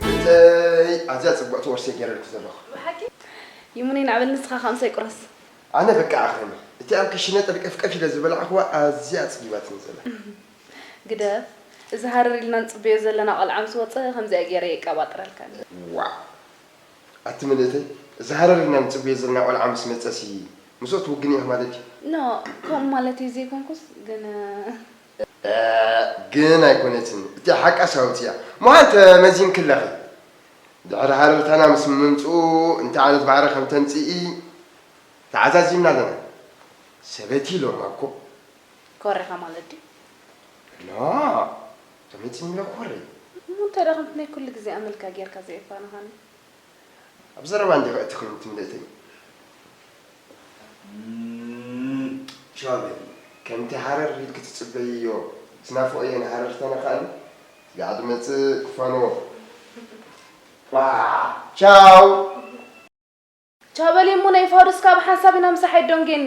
እተይ ኣዝያ ጽብቕቲ ወርሲ ገይረልኪ ዘለኹ። ብሓቂ? ይሙነይ ናዕበል ንስኻ ከኣ ምሳይ ቁረስ። ኣነ በቃ ኣኽርኒ። እቲ ኣብ ክሽነ ጠልቀፍቀፍ ኢለ ዝበላዕኽዋ ኣዝያ ኣጽጊባትኒ ዘላ። ግደፍ። እዚ ሃረር ኢልና ንጽበዮ ዘለና ቆልዓ ምስ ወጸ ከምዚኣ ገይረ የቀባጥረልካ። ዋው። ኣቲ ምልእተይ፣ እዚ ሃረር ኢልና ንጽበዮ ዘለና ቆልዓ ምስ መጸሲ ምስኡ ትውግኒ ኢኺ ማለት ድዩ? ኖ፣ ከምኡ ማለተይ ዘይኮንኩስ ግን እ፣ ግን ኣይኮነትን። እቲ ሓቃስ ኣውጽያ። ምዃን ተመዚንኪ ኣለኺ። ድሕሪ ሃረርታና ምስ ምምጽኡ እንታይ ዓይነት ባዕሪ ከም ተምጽኢ ተዓዛዚብና ኣለና። ሰበይቲ ኢሎማ እኮ። ኮሪኻ ማለት ድዩ? ኖ፣ ተመጺኒ ዶ ኮሪ? እሞ እንታይ ደኣ ከምቲ ናይ ኩሉ ግዜ ኣመልካ ጌርካ ዘየፋንኻኒ? ኣብ ዘረባ እንዲኻ እቲ ኹን ትምልእተይ። እም፣ ቻው በሊ። ከምቲ ሃረር ኢልኪ ትጽበይዮ ትናፍቕዮ ንሃረር ተነኻኒ። ስጋዕ ድመጽእ ክፋንዎ። ዋ፣ ቻው። ቻው በሊ እሞ ናይ ፋዱስ ካብ ሓንሳብ ኢና ምሳሕ ኣይዶንጌኒ።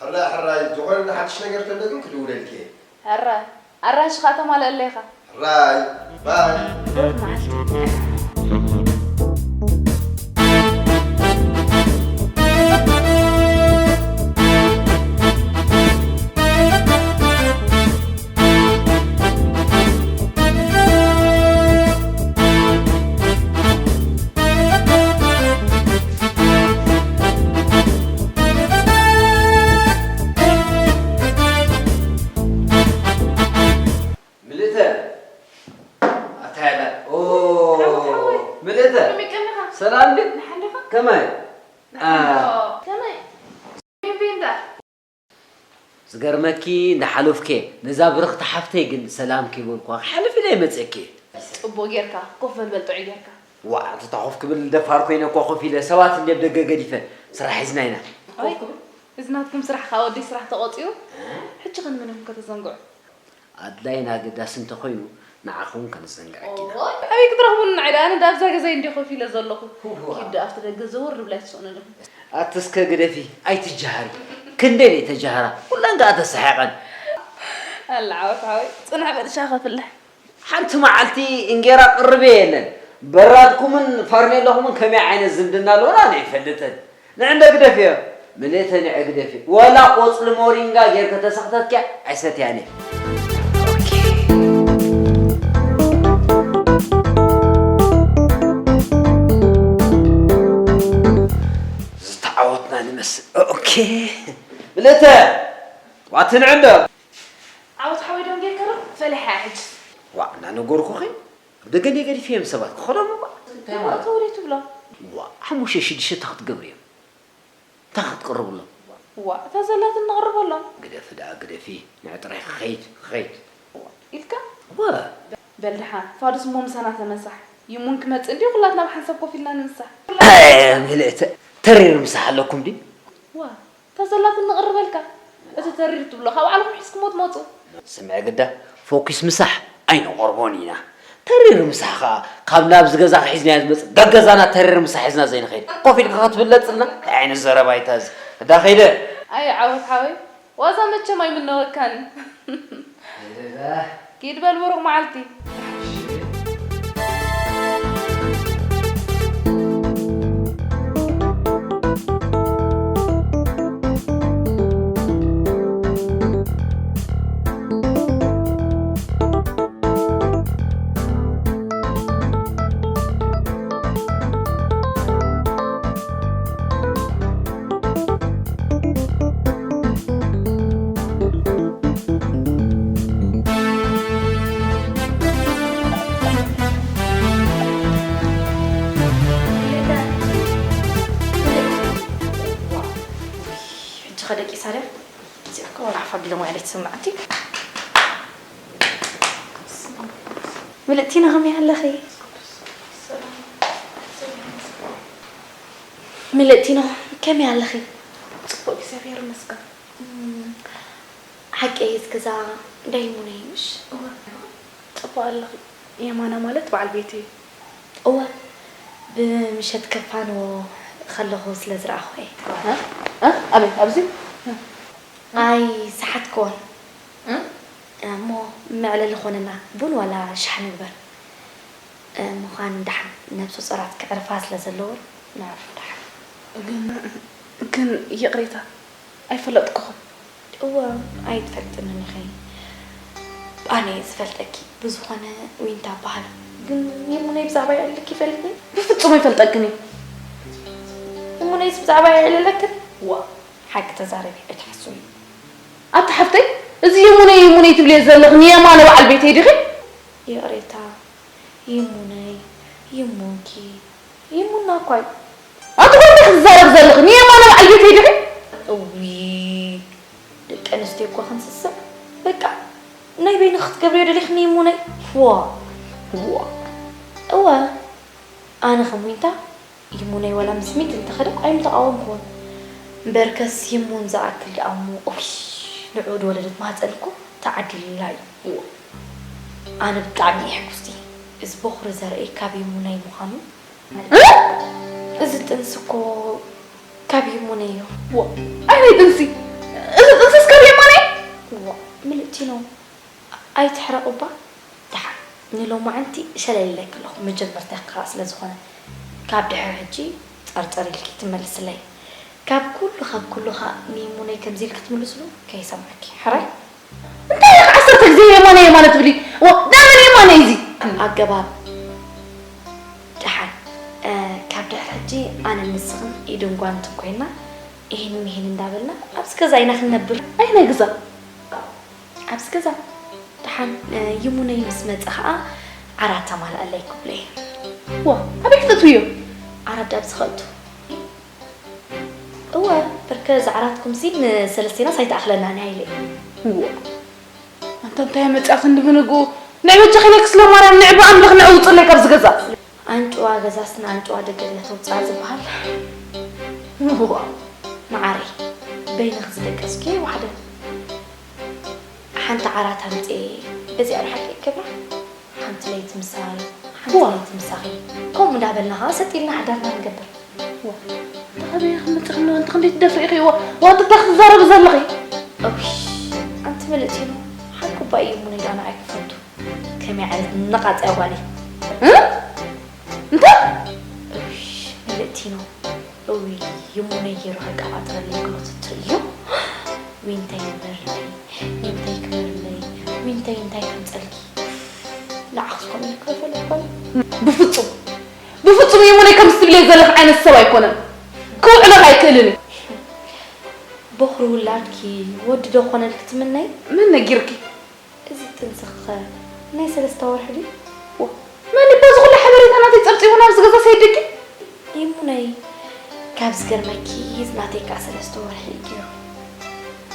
ሕራይ፣ ሕራይ፣ ዝኾነ ሓድሽ ነገር ተሎ ግን ክድውለልኪ እየ። ሕራይ፣ ኣራንሺ ኸኣ ተማልኣለይ ኢኻ። ሕራይ፣ ባይ። ሩህ መዓልቲ። ምልእተ። ኣታ ያላ። ኦ። ሓወይ፣ ሓወይ። ምልእተ። ከመይ ቀኒኻ? ሰላም ድዩ? ደሓን ዲኻ? ከመይ? ደሓን ዶ? ከመይ? ቤንቤንዳ? ዝገርመኪ፣ እንዳሓለፍኩ ነዛ ብርኽቲ ሓፍተይ ግን ሰላም ከይበልኩዋ ክሓልፍ ኢለ መፅእኪ። ፅቡቕ ጌርካ። ኮፍ በል፣ በል ጥዑይ ጌርካ። ዋእ፣ ኣንቱታ ኮፍ ክብል ደፋር ኮይነ እኳ ኮፍ ኢለ፣ ሰባት እንድየ ብደገ ገዲፈ፣ ስራሕ ሒዝና ኢና። ኣይ፣ እዚ ናትኩም ስራሕ ከዓ ወዲ ስራሕ ተቖፂሩ፣ ሕጂ ኸ ንመን ኢኹም ከተዘንግዑ? ኣድላይን ኣገዳሲ እንተኾይኑ፣ ንዓኹም ከነዘንግዐኪ ኢና። ኦይ፣ ኣበይ ክትረኽቡኒ ንዓይ ደኣ? ኣነ ዳብዛ ገዛይ እንድየ ኮፍ ኢለ ዘለኹ። እዋ። ኪዱ ኣብቲ ደገ ዘወር ንብል ኣይትስእኑን ኢኹም። ኣቲ እስከ ግደፊ፣ ኣይትጀሃሪ። ክንደይ ደይ ተጀሃራ፣ ኩለን ከኣ ተሰሒቐን። ኣላ ዓወት ሓወይ፣ ጽንሕ በል ሻሂ ከፍልሕ። ሓንቲ መዓልቲ እንጌራ ቅርቤ የለን። በራድኩምን ፋርኔሎኹምን ከመይ ዓይነት ዝምድና ኣለዎና ኣነ ኣይፈልጥን። ንዕንደ ግደፍዮ፣ ምልእተ ንዐ ግደፍዮ። ወላ ቆጽሊ ሞሪንጋ ጌርከ ተሰኽተትኪያ ኣይሰትያን እየ። ዝተዓወትና ንመስል። ኦኬ። ምልእተ፣ ዋቲ ንዕንደ። ዓወት ሓወይ ደንጌርከ ዶ ፈሊሓ ሕጂ? ዋእ፣ እናነገርኩኺ፣ ኣብ ደገ እንድየ ገዲፈዮም ሰባት ክኸዶም እባ። እንታይ ማለት? ተወሪ ትብሎ? ዋእ፣ ሓሙሽተ ሽዱሽተ እንታይ ክትገብሪ እዮም? እንታይ ክትቅርብሎም? ዋእ፣ እታ ዘላትን ነቕርበሎም። ግደፊ ደኣ፣ ግደፊ። ንዕ ጥራይ ክኸይድ፣ ክኸይድ። ዋእ፣ ኢልካ? ዋእ። በል ደሓን፣ ፋዱስ እሞ ምሳና ተመሳሕ። ይሙን ክመጽእ እንድዩ፣ ኩላትና ብሓንሳብ ኮፍ ኢልና ንምሳሕ። ኣይ፣ ምልእተ፣ ተሪር ምሳሕ ኣለኩም ድዩ? ዋእ፣ እታ ዘላትን ንቕርበልካ። እቲ ተሪር ትብሎ ካብ ባዕልኹም ሒዝኩሞ ትመጹ። ስምዒ ግዳ፣ ፎኪስ ምሳሕ ኣይንቐርቦን ኢና። ተሪር ምሳሕ ኸኣ ካብ ናብዚ ገዛ ሒዝናዮ ዝመጽእ፣ ገገዛና ተሪር ምሳሕ ሒዝና ዘይንኸይድ። ኮፍ ኢልካ ክትብለጽልና? እንታይ ዓይነት ዘረባ እዩ እዚ? እዳ ኸይደ። ኣይ ዓወት ሓወይ፣ ዋዛ መቸም ኣይምነወካን። ኪድ በል ብሩኽ መዓልቲ። ደቂሳ ድያ? እዚኣ እኮ ወላ ዓፍ ኣቢሎም ውዒለ ትስምዓቲ። ምልእቲና ከመይ ኣለኺ? ምልእቲና ከመይ ኣለኺ? ጽቡቕ እግዚኣብሔር ይመስገን። እም፣ ሓቂ እዚ ገዛ እንዳ ይሙነ እዩ ምሽ? እወ። ጽቡቕ ኣለኺ። የማነ ማለት በዓል ቤተይ እዩ። እወ፣ ብምሸት ከፋንዎ ከለኹ ስለ ዝረኣኹ እየ። እ? እ? ኣበይ? ኣብዚ? ኣይሰሓትክዎን። እ? እሞ መዕለሊ ኾነና ቡን ዋላ ሻሂ ንግበር። እ፣ ምዃን ደሓን ነብሱ ጸራት ክዕርፋ ስለ ዘለዎን ነዕርፎ ደሓን። ግን፣ ግን ይቕሬታ፣ ኣይፈለጥኩኹም። እወ፣ ኣይትፈልጥንን ኢኺ። ኣነ እየ ዝፈልጠኪ። ብዝኾነ ዊንታ እበሃል። ግን ይሙነይ ብዛዕባ የዕልልኪ ይፈልጥኒ? ብፍጹም ኣይፈልጠክን እዩ። ይሙነይስ ብዛዕባ የዕልለክን? ዋ፣ ሓቂ ተዛረቢ፣ ኣይትሓስዊ። ኣታ ሓፍተይ፣ እዚ ይሙነይ ይሙነይ ትብልዮ ዘለኽኒ የማነ በዓል ቤተይ ዲኺ? ይቕሬታ፣ ይሙነይ፣ ይሙንኪ፣ ይሙና እኳ እዩ። ኣቲ ጎይታ ክትዛረብ ዘለኽኒ የማነ በዓል ቤተይ ዲኺ? እዊ፣ ደቂ ኣንስትዮ እኮ ክንስስዕ። በቃ፣ ናይ በይንኺ ክትገብርዮ ደሊኽኒ ይሙነይ? ዋ፣ ዋ። እወ፣ ኣነ ከም ዊንታ ይሙነይ ዋላ ምስ ሚት እንተኸደ ኣይምተቓወምኩዎን። እምበርከስ ይሙን ዝኣክል ደኣ እሞ፣ ኡይ፣ ንዑ ዝወለደት ማህጸን እኮ ተዓዲልላ እዩ። እዎ። ኣነ ብጣዕሚ እየ ሕጉስቲ። እዚ በኹሪ ዘርእይ ካብ ይሙነይ ምዃኑ ማለት እ? እዩ። እዚ ጥንሲ እኮ ካብ ይሙነይ እዩ። እዎ። ኣይ፣ ናይ ጥንሲ? እዚ ጥንስስ ካብ የማነይ? እዎ፣ ምልእቲ ነው። ኣይትሕረቑ እባ። ደሓን፣ ንሎማዓንቲ ሸለል ኢለኪ ኣለኹ፣ መጀመርታኺ ከኣ ስለ ዝኾነ። ካብ ድሕሪ ሕጂ ጸርጸር ኢልኪ ትመልስለይ። ካብ ኩሉ፣ ካብ ኩሉ ከኣ ንይሙነይ ከምዚ ኢልኪ ትምልስሉ ከይሰምዓኪ። ሕራይ? እንታይ ኢኺ ዓሰርተ ግዜ የማነ፣ የማነ ትብሊ? ዋ፣ ዳመን የማነ እዚ? ኣገባብ። ደሓን፣ እ፣ ካብ ድሕሪ ሕጂ ኣነን ንስኽን ኢድን ጓንትን ኮይና፣ ኢሂን ሚሂን እንዳበልና ኣብዚ ገዛ ኢና ክንነብር። ኣይ ናይ ገዛ? ኣብዚ ገዛ ደሓን፣ እ፣ ይሙነይ ምስ መጸ ኸኣ ዓራት ተማልኣለይ ክብሎ እየ። ዋ፣ ኣበይ ክትእትውዮ? ዓራት ዳብ ዝኸእቱ። እወ፣ በርከ እዚ ዓራትኩምሲ ንሰለስቴናስ ኣይትኣኽለናን እያ ኢለ እየ። ዋ፣ ኣንታ እንታይ መጽኣትኒ ብንግኡ? ንዕ በጃኺ ኢለኪ ስለ ማርያም፣ ንዕ ብኣምላኽ ንዕ ውጽለይ ካብዚ ገዛ። ኣንጭዋ ገዛስ ንኣንጭዋ ደገ እያ ተውፅኣ ዝበሃል። እዋ። መዓረይ፣ በይንኺ ዝደቀስኪ ኣይወሓደን። ሓንቲ ዓራት ኣምፅኤ፣ በዚኣ ዶ ሓቂ ይገብራ? ሓንቲ ለይቲ ምሳይ፣ ሓንቲ እዋ። ለይቲ ምሳኺ። ከምኡ እንዳበልና ኸዓ ሰጥ ኢልና ሓዳርና ንገብር። እዋ። እንተ ኸበይ ኢኺ መፂኺ እሞ፣ እንተ ክንደይ ትደፍሪ ኢኺ? እዋ፣ እዋ፣ እንታይ ክትዛረቢ ዘለኺ? እውይ፣ ኣንቲ ምልእቲ እሞ፣ ሓቂ እባ እዩ እሞ፣ ንዳ ንዓይ ክፈቱ። ከመይ ዓይነት ነቓጽያ ጓል እያ? እ? እንታይ? እሽ፣ ምልእቲኖ። እውይ፣ ይሙነይ ገይሩ ከቀባጥረለይ ክሎ ትትርእዮ? ዊንተይ ንበርለይ፣ ዊንተይ ክበርለይ፣ ዊንተይ እንታይ ከምጸልኪ? ንዓኽስ ከምኡ ኢልኪ ዶ ፈለጥኩ? ብፍጹም፣ ብፍጹም ይሙነይ ከምዚ ትብልዮ ዘለኺ ዓይነት ሰብ ኣይኮነን። ክውዕለኺ ኣይክእልን እዩ። በኹሪ ውላድኪ ወዲ ዶ ኮነልኪ ትምነይ? መን ነጊርኪ? እዚ ጥንስኺኸ ናይ ሰለስተ ወርሒ ድዩ? ዋ፣ መን እባ እዚ ኩሉ ሓበሬታ ናተይ ጸብጺቡ ናብዚ ገዛ ሰይድኪ? ይሙነይ፣ ካብ ዝገርመኪ እዚ ናተይ ከኣ ሰለስተ ወርሒ እዩ ገይሩ።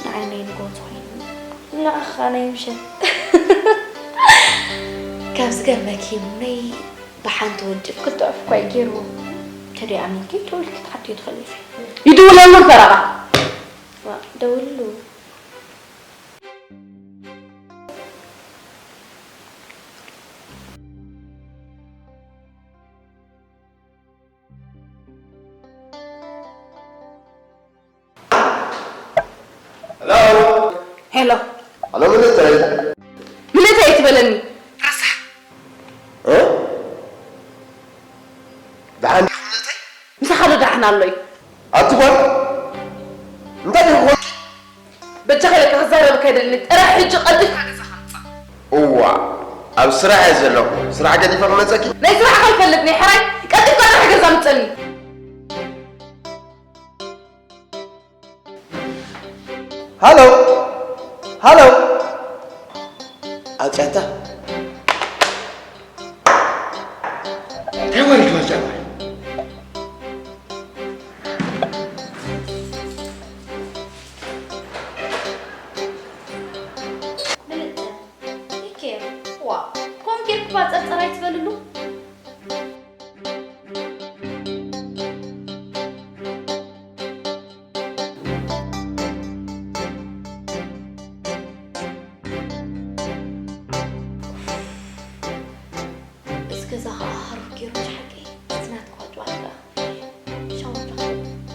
ንዓይ ናይ ንግሆ ዝኾይኑ፣ ንዓኺ ከኣ ናይ ምሸት። ካብ ዝገርመኪ ይሙነይ ብሓንቲ ወንጭፍ ክልተ ዑፍ እኳ እዩ ገይርዎ። ተደይኣሚንኪ ደዊልኪ ክትሓትዮ ትኽእሊ ኢኺ። ይድውለሉ ፈረቓ። ዋ፣ ደውልሉ። ሄሎ። ሄሎ። ሄሎ፣ ምልእተይ። ምልእተይ ኣይትበለኒ። ረሳሕ። እ? ደሓን ዲኹም ምልእተይ? ምሳኻ ዶ ደሓን ኣሎ እዩ? ኣቲ ጓል፣ እንታይ ዲኹም ኮንኪ? በጃኻ ኢለካ ክዛረበካ ኣይደልን። ጥራሕ ሕጂ ቀልጢፍካ ገዛኻ ምጻእ። እዋ፣ ኣብ ስራሕ እየ ዘለኹ። ስራሕ ገዲፈ ክመጸኪ? ናይ ስራሕኻ ኣይፈልጥን እየ ሕራይ። ቀልጢፍካ ጥራሕ ገዛ ምጸኒ። ሃሎ፣ ሃሎ። ኣውጽኣታ። እንታይ ወሪድዋ እዛ ጓል?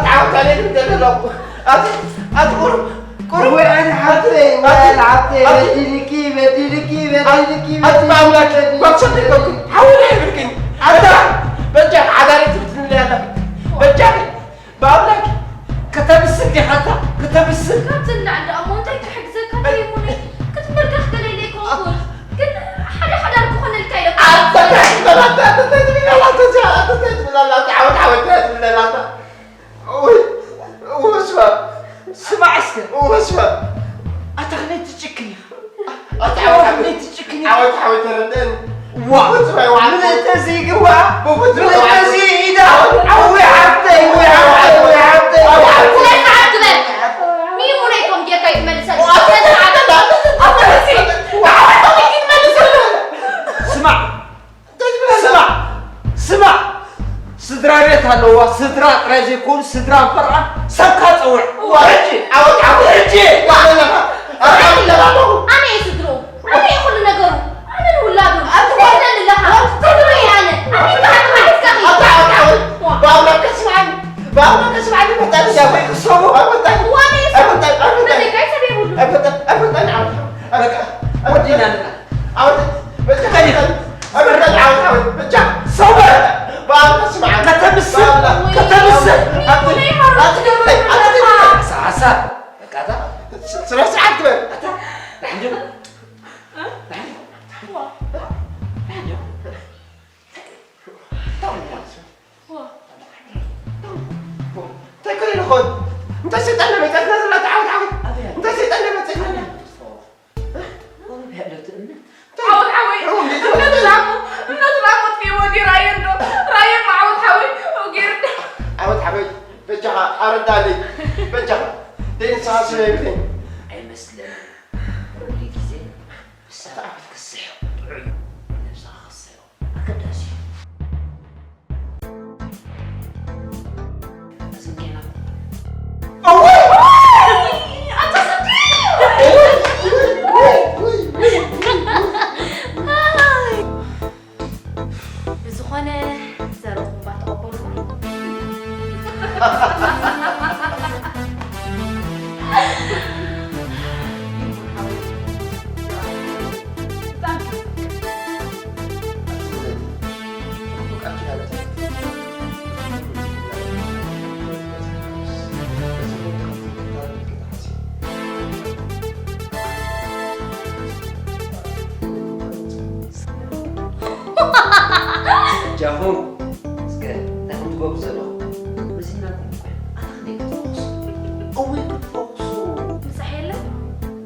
ኣታ ዓወት ኣነ ግን ዘለኹ። ኣቲ ኣቲ ቁሩብ ቁሩብ ወይ ኣነ ሓብተይ፣ ወይ ኣነ ሓብተይ፣ ኣቲ በዲልኪ፣ በዲልኪ፣ በዲልኪ፣ ኣቲ በዲልኪ፣ ብኣምላክ በዲልኪ፣ ጓል ሰደይ ኮንኩ። ሓውና ይብልክን። ኣታ በጃ ሓዳሪ ትብትንለ ያለ በጃ ብኣምላክ ከተምስል ዲኻ ኣታ? ከተምስል? ካብቲ ንላዕሊ ደኣ እሞ እንታይ ክሕግዘካ ደይሙነይ? ክትምርካኽ ገለ ኢለ ኣይኮንኩን። ግን ሓደ ሓዳር ክኾነልካ ኢለ እኮ። ኣታ እንታይ ትብል ኣላ? ኣታ እንታይ ትብል ኣላ? ኣታ እንታይ ትብል ኣላ? ኣታ ዓወት ዓወት እንታይ ትብል ኣላ? ኣታ ወይ ወስባ ስማዕ እስከ። ወስባ ኣታ ከመይ ትጭክን ኢኻ? ኣታ ዓወት ዓወት ከመይ ትጭክን ኢኻ? ዓወት ዓወት ተረደአኒ። ዋ! ብፍጹም ኣይወዓልኩ። ምልእተዚ ይግባ። ብፍጹም ምልእተዚ ኣይወዓልኩ። ኢዳ። ኣዊ ሓብተይ፣ ዊ ሓብተይ፣ ዊ ሓብተይ። ኣዊ ሓብተይ። ስለ ሰዓት ግበር። ሚሙ ነይቶም ጌርካ ይትመልሰሉ። ዋ! ስለ ሰዓት። ኣታ እዚ። ኣታ እዚ። ዓወት ይትመልሰሉ። ስማዕ። እንታይ ትብል ኣላ? ስማዕ። ስማዕ። ስድራ ቤት ኣለዋ። ስድራ ጥራይ ዘይኮኑ ስድራ ፈርዓ ሰብካ ጸውዕ። ዋ! ሕጂ። ዓወት ዓወት። ሕጂ። ዋ! ኣለኻ። ኣታ ኣለኻ ኣለኹ። ኣነ እየ ስድርኡ። ኣነ እየ ኩሉ ነገሩ። ኣነ ንውላዱ። ኣቲ ጓል ትኾነኒ ኣለኻ። ኣቲ ስድርኡ እየ ኣነ። ኣነ እየ ኣቲ ዓወት ዓወት። ዋ! ብኣምላክ ከስምዓኒ። ብኣምላክ ከስምዓኒ። መጣኒ እያ። ሰቡ። ኣይመጣኒ። ዋኔ ኣይመጣኒ። ኣይመጣኒ። መዘጋይ ሰብ የብሉ። ኣይመጣኒ። ኣይመጣኒ። ወዲና ኣለና። ዓወት በጃ ከይድ። ዓወት ዓወት ዓወት በጃ ሰው በል። በአምላክ ስምዓ። ከተምስል በአምላክ። ከተምስል። አትግደለኝ አትግደለኝ። ሳሳ በቃታ። ስነ ስርዓት ግበር። እንታይ ከይኑ ኾን? እንታይ ሰይጣን ለመጸትና ዘላ ተዓወት ዓወት? እንታይ ሰይጣን ለመጸትና? ዓወት ዓወይ። እምነቱ ላሞ፣ እምነቱ ላሞ ትፌ ወዲ ራየ እንዶ። ራየ ዓወት ዓወይ። ኦጌር። ዓወት ዓወይ። በጃኻ ኣረዳለይ። በጃኻ። ደይ ንስኻ ስለ ይብለኝ። ኣይመስለንን። ኩሉ ግዜ ብሰብኣት ክስሕቕ ጥዑይ እዩ። ነብስኻ ክስሕቕ ኣገዳሲ እዩ። እዝን ጌና። ብዝኾነ ዘረኹም ባተቐበልኩም። ጃኹም እስከ እንታይ ከም ትገብሩ ዘለኹም መሲልናኩም እኮ። ኣታ ክንደይ ክትፈኹሱ? እወይ ክትፈኹሱ? ምሳሕ የለን?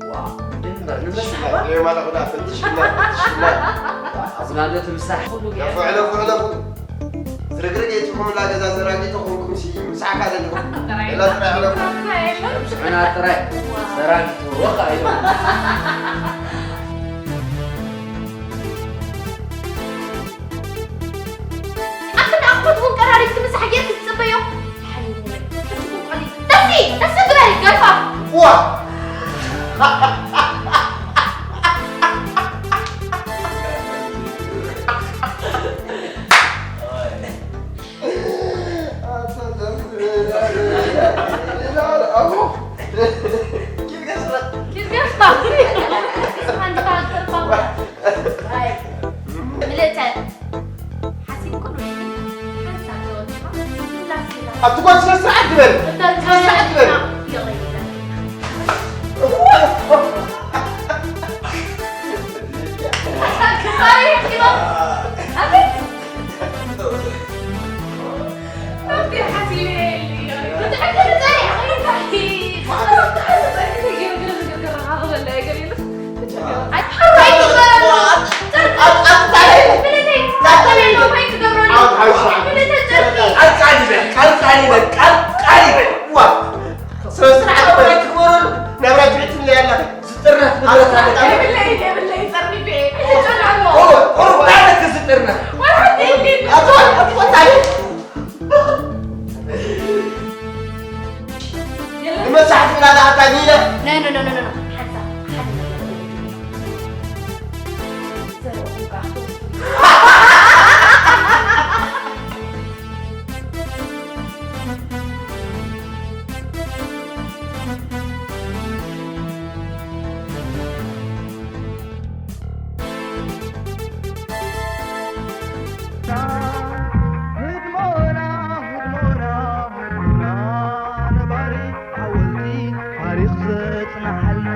ዋ፣ ድንበር ንመሳሕ ዋ። የማታ ኩዳ ፈትሽና፣ ፈትሽና። ኣዝማዶ ትምሳሕ። ኩሉ ገይሩ። ሕለፉ፣ ሕለፉ፣ ሕለፉ። ዝርግርግ የትኹም ላ ገዛ ዘራጊ ተኾንኩም ሲ ምሳሕ ካለ ኣለኹም። ጥራይ። ላ ጥራይ ሕለፉ። ምሳሕ የለን? ስዑና ጥራይ። ዋ። ዘራጊ ተወኻ እዮም። ኣንተ ደኣ ክፈትዎ ቀራሪብኪ ምሳሕ ጌርኪ ትጽበዮ? ተሓልዩኒ። ሕጂ ቁልቋሊ። ተሲ! ተሲ ግበሪ፣ ገርፋ! ዋ! ኪድ ገርፋ! ሓንቲ ገርፋ! ኣይ፣ ምልእተ። ሓሲብኩ ዶ? ሓንሳብ ተወዲኻ፣ ምላስ ምላስ። ኣብቲ ጓል ስነ ስርዓት ግበር። እታ ስነ ስርዓት ግበር። ይቕሬታ። ኣቤት! ኣብቲ ሓሲበ እየ። ብትዕግስቲ ጸኒሕካ ይታይ። ቃል ቃል ይበል፣ ቃል ቃል ይበል፣ ቃል ቃል ይበል። ዋ፣ ስነ ስርዓት በል። ክብር ናብራ ጅዕት ትብለይ ኣላ። ዝጥርነፍ ንብረት ኣለካ። የብለይ፣ የብለይ፣ ጸርኒፈ። ቁሩብ፣ ቁሩብ፣ እንታይ ኣለካ ዝጥርነፍ? ወላ ሓንቲ የብለይ። ኣቶ፣ ኣቶ፣ እንታይ? ንመሳሕቲ እናተኣታኒና። ኖ፣ ኖ፣ ኖ፣ ኖ፣ ኖ፣ ኖ። ሓንሳብ፣ ሓደ ነገር ክብል። ዘረኹም ከኣ ህድሞና፣ ህድሞና፣ ህድሞና ነባሪ ሓወልቲ ታሪኽ ዘጽንሓልና።